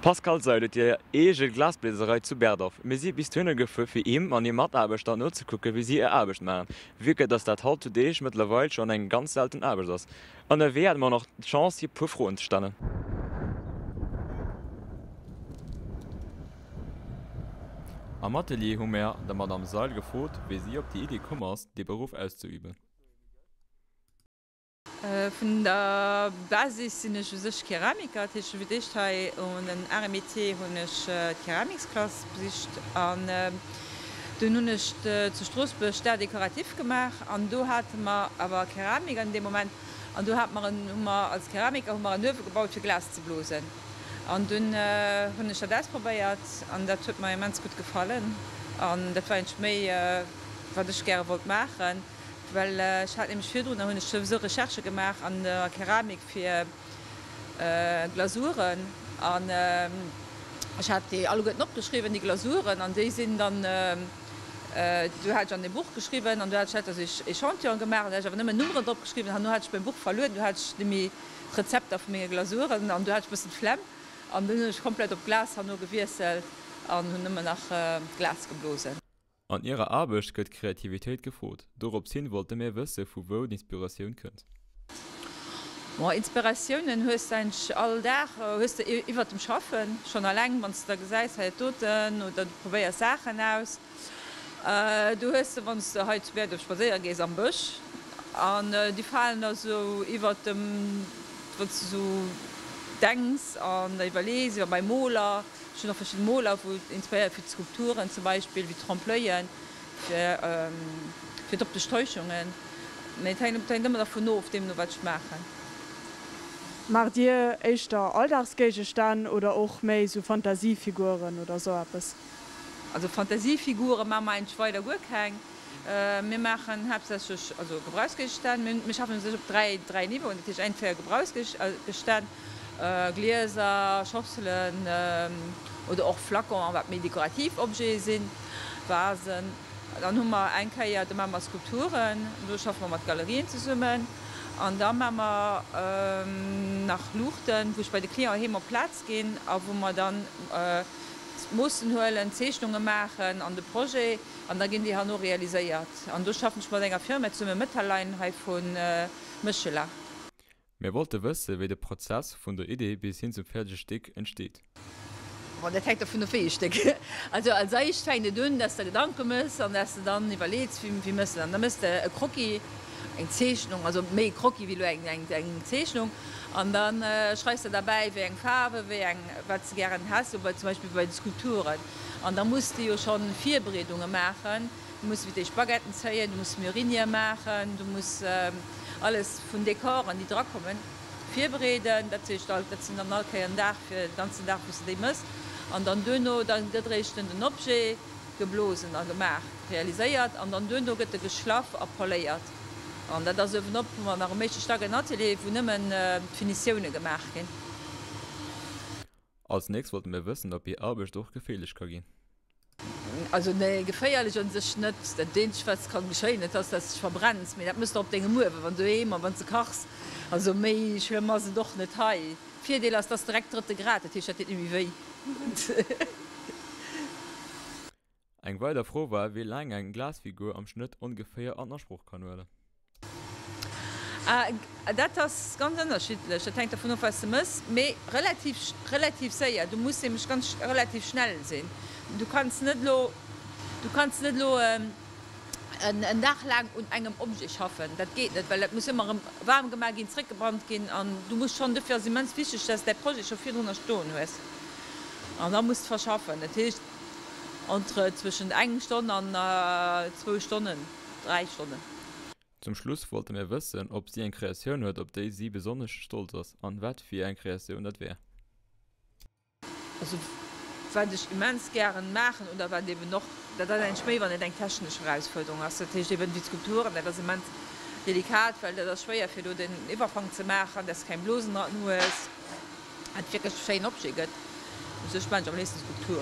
D'Pascale Seil huet hir eege Glasbléiserei zu Berdorf. Mir si bis dohinner gefuer fir him an hir Mataarbechter nozekucke wéi si hir Aarbecht maachen, vue que dass dat haut zu Deeg mëttlerweil schonn eng ganz selten Aarbecht ass. Ënnerwee hate mer och nach d'Chance hir puer Froen ze stellen. Am Atelier hu mer der Madame Seil gefrot wéi si op déi Iddi komm ass dee Beruff auszeüben. Vun der Basis sinn ech u sech Keramiker, dat heescht fir d'éischt hei un den Arts et Métiers hunn ech d'Keramiksklass besicht an dunn hunn ech zu Stroossbuerg d'Arts décoratifs gemaach an do hate mer awer Keramik an deem Moment an do hate mer en, hu mer als Keramiker hu mer en Uewe gebaut fir Glas ze blosen an dunn hunn ech dat ausprobéiert an dat huet mer immens gutt gefallen an dat war eigentlech méi wat ech gäre wollt maachen. Well ech hat nämlech virdrun, hunn ech souwisou Recherchë gemaach an der Keramik fir Glasuren an ech hat déi alleguerten opgeschriwwen, déi Glasuren, an déi sinn dann, do hat ech an e Buch geschriwwen an do hat ech dat als Echantillon gemaach an do hat ech awer nëmmen Nummeren drop geschriwwen. Herno hat ech mäi Buch verluer, do hat ech net méi d'Rezepter vu menge Glasuren an do hat ech e bëssen d'Flemm an dunn hunn ech komplett op Glas herno gewiesselt an hunn nëmmen nach Glas geblosen. An hirer Aarbecht gëtt Kreativitéit gefrot. Dorops hin wollte mir wësse vu wou d'Inspiratioun kënnt. Bon, Inspiratiounen hues de eigentlech all Dag, hues de iwwert dem Schaffen schonn alleng, wann s de da gesäis, hei dat doten, oder du probéiers Saachen aus. Du hues se, wann s de hei zu Bäertref spadséiere gees am Bësch, an déi falen der sou iwwert dem, wann s de sou denks an der iwwerlees, iwwer mäi Moler. Ech hunn och verschidde Moler, wou inspiréiert fir d'Skulpturen zum Beispill, wéi Trompe-l'oeillen, fir fir d'optesch Täuschungen. Mee et hänkt hänkt ëmmer dervun of, deemno wat ech maachen. Maacht Dir éischter Alldagsgéigestänn oder och méi sou Fantasiefiguren oder sou eppes? Also Fantasiefigure maache mer eigentlech weider guer keng. Mir maachen haaptsächlech also Gebrauchsgéigestänn. Mir schaffen u sech op 3 Niveauen, dat heescht entweder Gebrauchsgéigestänn, Glieser, Schosselen oder och Flaconen, wat méi dekorativ Objete sinn, Vasen. Dann hu mer eng Kéier, do maache mer Skulpturen, do schaffe mer mat Galerien zesummen. An da maache mer nach Luuchten, wou ech bei de Client heem op d'Plaz ginn a wou mer dann d'Moossen huelen, Zeechnunge maachen an de Projet. An da ginn déi herno realiséiert. An do schaffen ech mat enger Firma zesumme, Metaline, hei vu Méchela. Mir wollte wësse wéi de Prozess vun der Idee bis hin zum fäerdege Stéck entsteet. Bon, dat hänkt dovun of wéi ee Stéck. Also als eischt fänkt et un, dass de Gedanke mëss an dass de dann iwwerleets, wéi wéi mëss de dann. Da mëss de e Croquis, eng Zeechnung, also méi e Croquis wéi elo eng eng Zeechnung. An da schreifs de derbäi, wéi eng Faarwe, wéi eng, wat s de gären häss, zum Beispill bei de Skulpturen. An da muss de jo schonn Virbereedunge maachen. Du muss fir d'éischt Baguetten zéien, du muss Murinier maachen, du muss alles vun Dekoren, déi drakommen, virbereeden. Dat heescht, dat sinn dann all Kéier en Dag fir de ganzen Dag, wou s de déi mëss. An dann duerno, da gëtt eréischt den Objet geblosen a gemaach, realiséiert. An dann duerno gëtt e geschlaff a poléiert. An dat ass uewenop, hu mer nach um éischte Stack en Atelier, wou nëmmen d'Finitioune gemaach ginn. Als nächst wollte mir wëssen, ob hir Aarbecht och geféierlech ka ginn. Also nee, geféierlech un sech net. Dat eenzegt wat kann geschéien, dat ass dass de dech verbrenns, mee dat mëss de op dengem Uewen, wann doheem an wann s de kachs. Also méi schlëmm ass et och net hei. Virdeel ass, dass direkt drëtte Grad, dat heescht dat deet net méi wéi. Eng weider Fro war, wéi laang eng Glasfigur am Schnëtt ongeféier an Asproch kann huelen. Dat ass ganz ënnerschiddlech, dat hänkt dervun of wat s de mëss, mee relativ relativ séier. Du muss nämlech ganz relativ schnell sinn. Du kanns net elo du kanns net elo en Dag laang un engem Objet schaffen, dat geet net, well dat muss ëmmer erëm waarm gemaach ginn, zréckgebrannt ginn an du muss schonn, dofir ass immens wichteg, dass de däi Projet scho virdrunner stoen hues an da muss de verschaffen. Dat heescht entre zwëschent eng Stonn an zwou Stonnen, 3 Stonnen. Zum Schluss wollte mir wëssen, ob si eng Kreatioun huet, op déi si besonnesch stolz ass an wat fir eng Kreatioun dat wär. Also wat ech immens gären maachen oder wat eben och, dat ass eigentlech méi wann et eng technesch Erausfuerderung ass, dat heescht eben wéi d'Skulpturen, dat ass immens delikat, well dat ass schwéier fir do den Iwwerfank ze maachen, dass de keng Blosen dran hues, et wierklech e schéinen Objet gëtt. U sech maachen ech am léifsten Skulpturen.